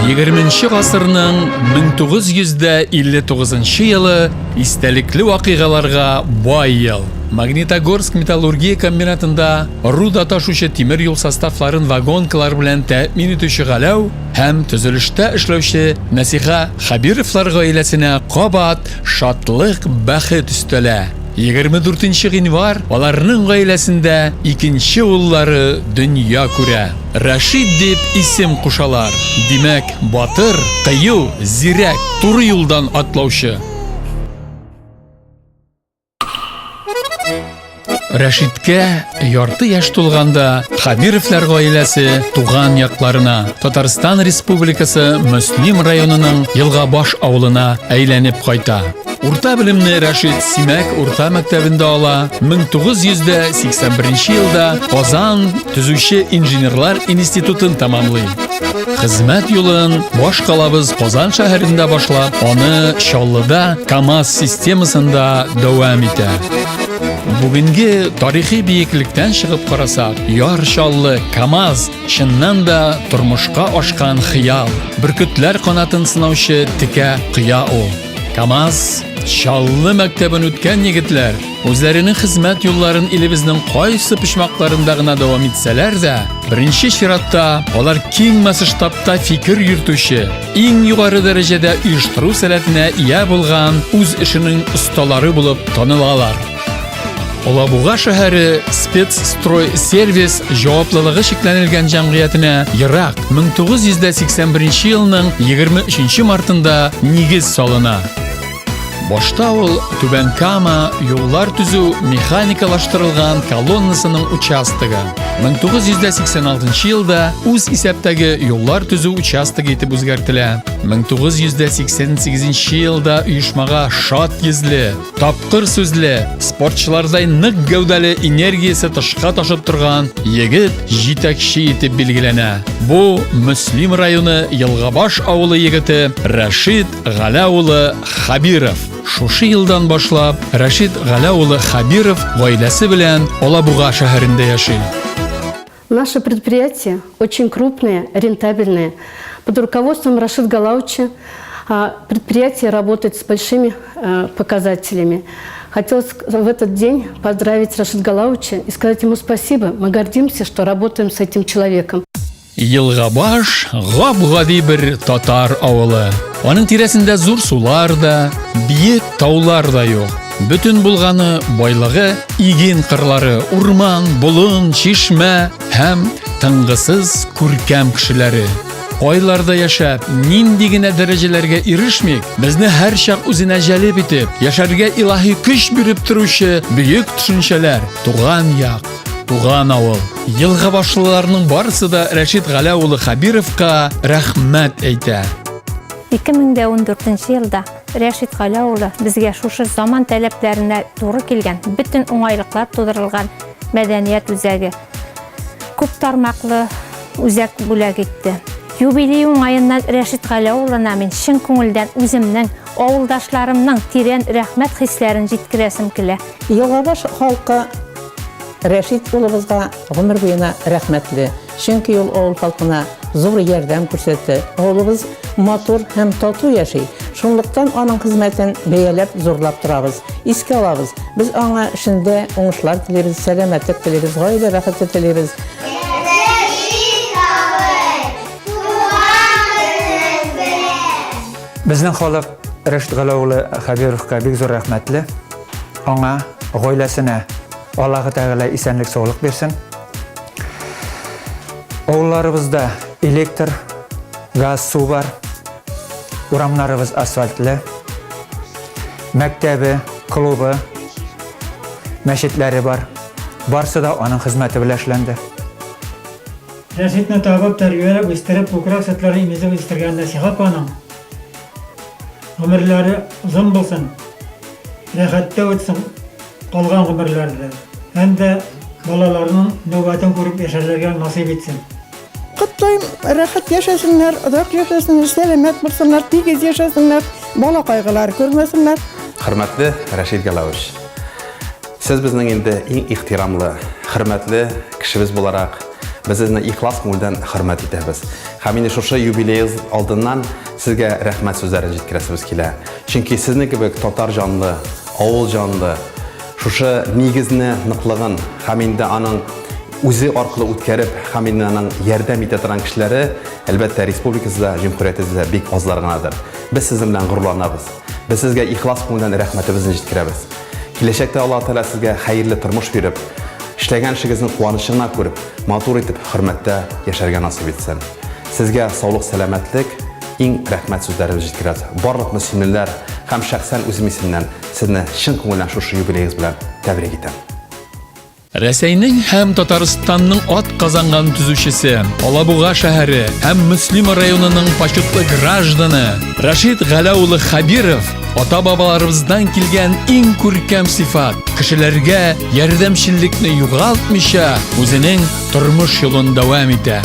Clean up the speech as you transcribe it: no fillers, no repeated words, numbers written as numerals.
Егерменче гасырның 1959 елы истәлекле вакыйгаларга бай ел. Магнитогорск металлургия комбинатында руда ташучы тимер юл составларын вагонкалар белән тәэмин итүче Галәү һәм төзелештә эшләүче Нәсиха Хәбировлар гаиләсенә кабат шатлык, бәхет өстәлә. 24 нче гыйнвар аларның гаиләсендә икенче уллары дөнья күрә. Рәшит дип исем кушалар. Димәк, батыр, кыю, зирәк, туры юлдан атлаучы. Рәшиткә ярты яшь тулганда Хәбировлар гаиләсе туган якларына, Татарстан Республикасы Мөслим районының Елгабаш авылына әйләнеп кайта. Урта белемне Рәшит Симәк урта мәктәбендә ала. 1981 елда Казан төзүче инженерлар институтын тәмамлый. Хезмәт юлын баш калабыз Казан шәһәрендә башлап, аны Чаллыда КАМАЗ системасында дәвам итә. Бүгенге тарихи биеклектән чыгып карасак, Яр Чаллы КАМАЗ чыннан да тормышка ашкан хыял, бөркетләр канатын сынаучы текә кыя ул. КАМАЗ Чаллы мәктәбен үткән егетләр үзләренең хезмәт юлларын илебезнең кайсы почмакларында гына дәвам итсәләр дә, беренче чиратта алар киң масштабта фикер йөртүче, иң югары дәрәҗәдә оештыру сәләтенә ия булган үз эшенең осталары булып танылалар. Алабуга шәһәре Спецстройсервис җаваплылыгы чикләнелгән җәмгыятенә ерак 1981 елның 23 мартында нигез салына. Башта ул Түбән Кама юллар төзү механикалаштырылган колоннасының участогы. 1986 елда үз исәптәге юллар төзү участогы итеп үзгәртелә. 1988 елда оешмага шат йөзле, Тапкыр сүзле, спортчылардай нык гәүдәле энергиясе тышка ташып торган егет җитәкче итеп билгеләнә. Бу Мөслим районы Елгабаш авылы егете Рәшит Галә улы Хәбиров. Шушы елдан башлап Рәшит Галә улы Хәбиров гаиләсе белән Алабуга шәһәрендә яши. Наше предприятие очень крупное, рентабельное. Под руководством Рашид Галауча предприятие работает с большими показателями. Хотелось в этот день поздравить Рашид Галауча и сказать ему спасибо. Мы гордимся, что работаем с этим человеком. Елгабаш гап-гади бер татар авылы. Аның тирәсендә зур сулар да, биек таулар да юк. Бөтен булганы байлыгы иген кырлары, урман, болын, чишмә һәм тынгысыз күркәм кешеләре. Кайларда яшәп, нинди генә дәрәҗәләргә ирешмик, безне һәрчак үзенә җәлеп итеп, яшәргә илаһи көч биреп торучы бөек төшенчәләр, туган як, туган авыл. Елгабашлыларның барысы да Рәшит Галә улы Хәбировка рәхмәт әйтә. 2014 елда Рәшит Галә улы безгә шушы заман таләпләренә туры килгән, бөтен уңайлыклар тудырылган мәдәният үзәге, күп тармаклы үзәк бүләк итте. Юбилей уңаеннан Рәшит Галә улына мин чын күңелдән үземнең, авылдашларымның тирән рәхмәт хисләрен җиткерәсем килә. Елгабаш халкы Рәшит улыбызга гомер буена рәхмәтле. Чөнки ул авыл халкына зур ярдәм күрсәтте. Авылыбыз матур һәм тату яши. Шунлыктан аның хезмәтен бәяләп, зурлап торабыз, искә алабыз. Без аңа эшендә уңышлар телибез, сәламәтлек телибез, гаилә бәхете телибез. Рәшит абый, туган көнең белән! Безнең халык Рәшит Галәү улы Хәбировка бик зур рәхмәтле. Аңа, гаиләсенә Аллаһы Тәгалә исәнлек-саулык бирсен. Авылларыбызда электр, газ, су бар. Урамнарыбыз асфальтлы. Мәктәбе, клубы, мәчетләре бар. Барсы да аның хезмәте белән эшләнде. Рәшитне табып, тәрбияләп үстереп, күкрәк сөтләрен имезеп үстергән Нәсиха апаның гомерләре озын булсын, рәхәттә үтсен калган гомерләре дә һәм дә балаларының нәүбәтен күреп яшәрләргә насыйп итсен. Котлыйм, рәхәт яшәсеннәр, озак яшәсеннәр, сәламәт булсыннар, тигез яшәсеннәр, бала кайгылары күрмәсеннәр. Хөрмәтле Рәшит Галәвович, сез безнең инде иң ихтирамлы, хөрмәтле кешебез буларак, Без сезне ихлас күңелдән хөрмәт итәбез. Һәм инде шушы юбилеегыз алдыннан сезгә рәхмәт сүзләрен җиткерәсебез килә. Чөнки сезнең кебек татар җанлы, авыл җанлы, шушы нигезне ныклыгын һәм инде аның үзе аркылы үткәреп һәм инде аның ярдәм итә торган кешеләре, әлбәттә, республикабызда, җөмһүриятебездә бик азлар гынадыр. Без сезнең белән горурланабыз. Без сезгә ихлас күңелдән рәхмәтебезне җиткерәбез. Киләчәктә Аллаһ Тәгалә сезгә хәерле тормыш биреп, эшләгән эшегезнең куанычын гына күреп, матур итеп, хөрмәттә яшәргә насыйп итсен. Сезгә саулык-сәламәтлек, иң рәхмәт сүзләребез җиткерәбез. Барлык мөслимлеләр һәм шәхсән үзем исемнән сезне чын күңелдән шушы юбилеегыз белән тәбрик итәм. Рәсәйнең һәм Татарстанның ат казанган төзүчесе, Алабуга шәһәре һәм Мөслим районының почетлы гражданы Рашид Галә улы Хәбиров ата-бабаларыбыздан килгән иң күркәм сыйфат, кешеләргә ярдәмчеллекне югалтмыйча, үзенең тормыш юлын дәвам итә.